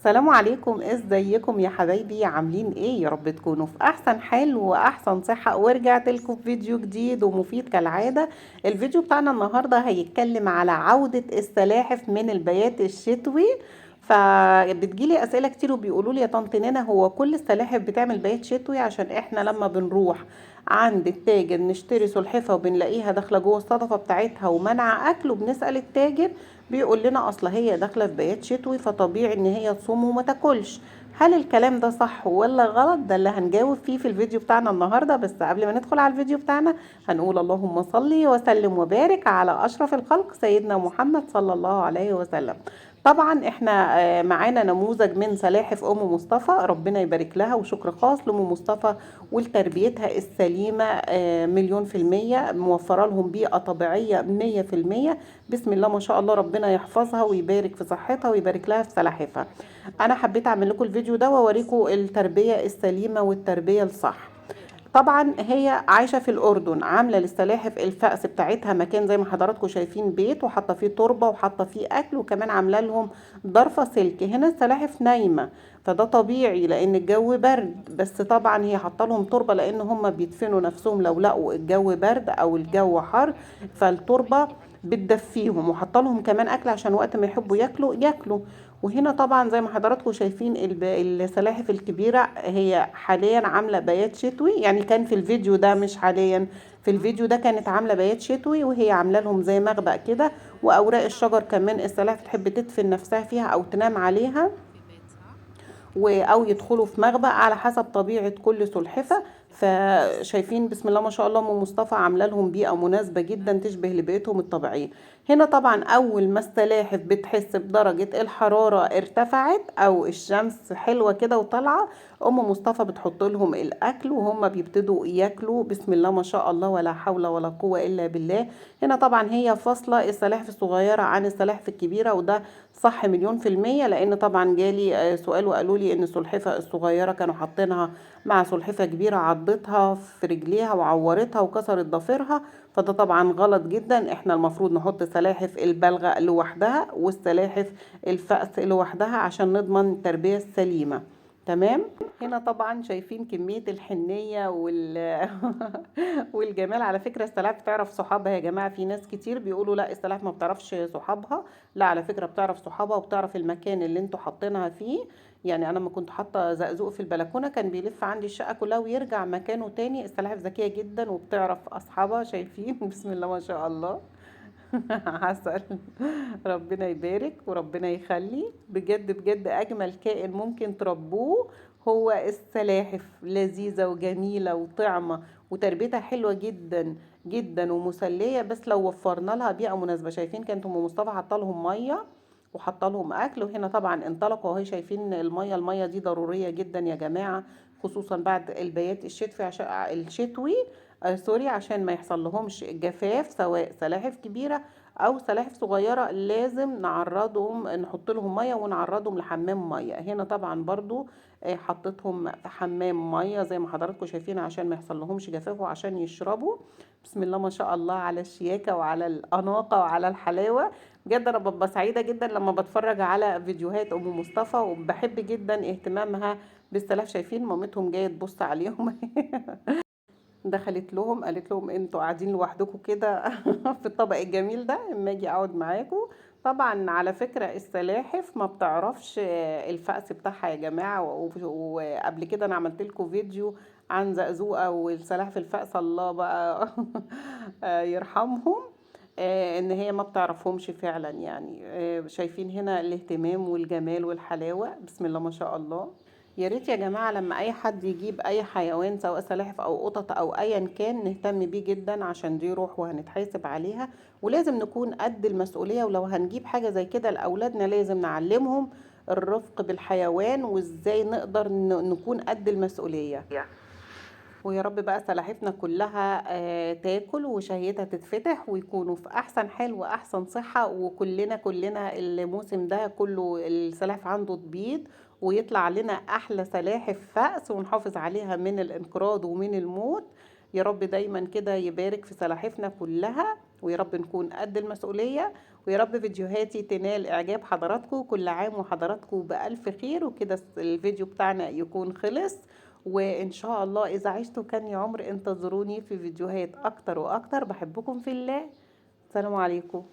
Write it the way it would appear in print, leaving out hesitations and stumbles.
السلام عليكم، ازيكم يا حبايبي؟ عاملين ايه؟ يا رب تكونوا في احسن حال واحسن صحة. ورجعت لكم فيديو جديد ومفيد كالعادة. الفيديو بتاعنا النهاردة هيتكلم على عودة السلاحف من البيات الشتوي. فبتجيلي اسئلة كتير وبيقولوا لي يا طنط نانا، هو كل السلاحف بتعمل بيات شتوي؟ عشان احنا لما بنروح عند التاجر نشتري سلحفة وبنلاقيها داخلة جوه الصدفة بتاعتها ومنع اكل، وبنسأل التاجر بيقول لنا اصل هي داخله في بيات شتوي فطبيعي ان هي تصوم وما تاكلش. هل الكلام ده صح ولا غلط؟ ده اللي هنجاوب فيه في الفيديو بتاعنا النهارده. بس قبل ما ندخل على الفيديو بتاعنا هنقول اللهم صل وسلم وبارك على اشرف الخلق سيدنا محمد صلى الله عليه وسلم. طبعا احنا معانا نموذج من سلاحف ام مصطفى، ربنا يبارك لها، وشكر خاص لام مصطفى ولتربيتها السليمة 1,000,000%، موفره لهم بيئة طبيعية 100%. بسم الله ما شاء الله، ربنا يحفظها ويبارك في صحتها ويبارك لها في سلاحفها. انا حبيت اعمل لكم الفيديو ده واوريكم التربية السليمة والتربية الصح. طبعا هي عايشه في الاردن، عامله للسلاحف الفأس بتاعتها مكان زي ما حضراتكم شايفين، بيت وحاطه فيه تربه وحاطه فيه اكل، وكمان عامله لهم ضرفه سلك. هنا السلاحف نايمة فده طبيعي لان الجو برد، بس طبعا هي حاطه لهم تربه لان هم بيدفنوا نفسهم لو لقوا الجو برد او الجو حر، فالتربه بتدفيهم. وحاطه لهم كمان اكل عشان وقت ما يحبوا ياكلوا ياكلوا. وهنا طبعا زي ما حضراتكم شايفين السلاحف الكبيرة هي حاليا عاملة بيات شتوي، يعني كان في الفيديو ده، مش حاليا، في الفيديو ده كانت عاملة بيات شتوي، وهي عاملة لهم زي مخبأ كده، وأوراق الشجر كمان السلاحف تحب تدفن نفسها فيها أو تنام عليها أو يدخلوا في مخبأ على حسب طبيعة كل سلحفة. فشايفين بسم الله ما شاء الله ام مصطفى عامله لهم بيئة مناسبة جدا تشبه لبيئتهم الطبيعية. هنا طبعا اول ما السلاحف بتحس بدرجة الحرارة ارتفعت او الشمس حلوة كده وطالعه، ام مصطفى بتحط لهم الاكل وهم بيبتدوا ياكلوا. بسم الله ما شاء الله ولا حول ولا قوة الا بالله. هنا طبعا هي فاصلة السلاحف الصغيرة عن السلاحف الكبيرة، وده صح 1,000,000%، لان طبعا جالي سؤال وقالوا لي ان السلحفه الصغيرة كانوا حاطينها مع سلحفه كبيرة عضتها في رجليها وعورتها وكسرت ضفيرها، فده طبعا غلط جدا. احنا المفروض نحط سلاحف البلغة لوحدها والسلاحف الفأس لوحدها عشان نضمن التربية السليمة. تمام. هنا طبعا شايفين كمية الحنية والجمال. على فكرة السلاحف بتعرف صحابها يا جماعة، في ناس كتير بيقولوا لا السلاحف ما بتعرفش صحابها، لا على فكرة بتعرف صحابها وبتعرف المكان اللي انتوا حاطينها فيه. يعني انا لما كنت حاطة زقزوق في البلكونة كان بيلف عندي الشقة كلها ويرجع مكانه تاني. السلاحف ذكية جدا وبتعرف اصحابها. شايفين بسم الله ما شاء الله عسل، ربنا يبارك وربنا يخلي. بجد بجد اجمل كائن ممكن تربوه هو السلاحف، لذيذة وجميلة وطعمة وتربيتها حلوة جدا جدا ومسلية، بس لو وفرنا لها بيئة مناسبة. شايفين كانت ام مصطفى حاطه لهم مية وحاطه لهم اكل، وهنا طبعا انطلقوا اهي. شايفين المية، المية دي ضرورية جدا يا جماعة، خصوصا بعد البيات الشتوي عشان الشتوي سوري، عشان ما يحصل لهمش جفاف، سواء سلاحف كبيرة او سلاحف صغيرة. لازم نعرضهم، نحط لهم مية ونعرضهم لحمام مية. هنا طبعا برضو حطيتهم في حمام مية زي ما حضراتكم شايفين عشان ما يحصل لهمش جفاف وعشان يشربوا. بسم الله ما شاء الله على الشياكه وعلى الاناقة وعلى الحلاوة. بجد انا ببقى سعيدة جدا لما بتفرج على فيديوهات ام مصطفى، وبحب جدا اهتمامها بالسلاحف. شايفين مامتهم جاية تبص عليهم دخلت لهم قالت لهم انتوا قاعدين لوحدكم كده في الطبق الجميل ده، اما اجي اقعد معاكم. طبعا على فكرة السلاحف ما بتعرفش الفأس بتاعها يا جماعة، وقبل كده انا عملت لكم فيديو عن زقزوقة والسلاحف الفأس، الله بقى يرحمهم، ان هي ما بتعرفهمش فعلا. يعني شايفين هنا الاهتمام والجمال والحلاوة، بسم الله ما شاء الله. يا ريت يا جماعة لما أي حد يجيب أي حيوان سواء سلاحف أو قطط أو أيا كان نهتم بيه جدا، عشان دي روح وهنتحاسب عليها، ولازم نكون قد المسؤولية. ولو هنجيب حاجة زي كده لأولادنا لازم نعلمهم الرفق بالحيوان وإزاي نقدر نكون قد المسؤولية. ويا رب بقى سلاحفنا كلها تاكل وشهيتها تتفتح ويكونوا في احسن حال واحسن صحة، وكلنا كلنا الموسم ده كله السلاحف عنده تبيض ويطلع لنا احلى سلاحف فأس ونحافظ عليها من الانقراض ومن الموت. يا رب دايما كده يبارك في سلاحفنا كلها، ويا رب نكون قد المسؤولية. ويا رب فيديوهاتي تنال إعجاب حضراتكم. كل عام وحضراتكم بألف خير. وكده الفيديو بتاعنا يكون خلص، وإن شاء الله إذا عشتوا كان يا عمر انتظروني في فيديوهات أكتر وأكتر. بحبكم في الله. السلام عليكم.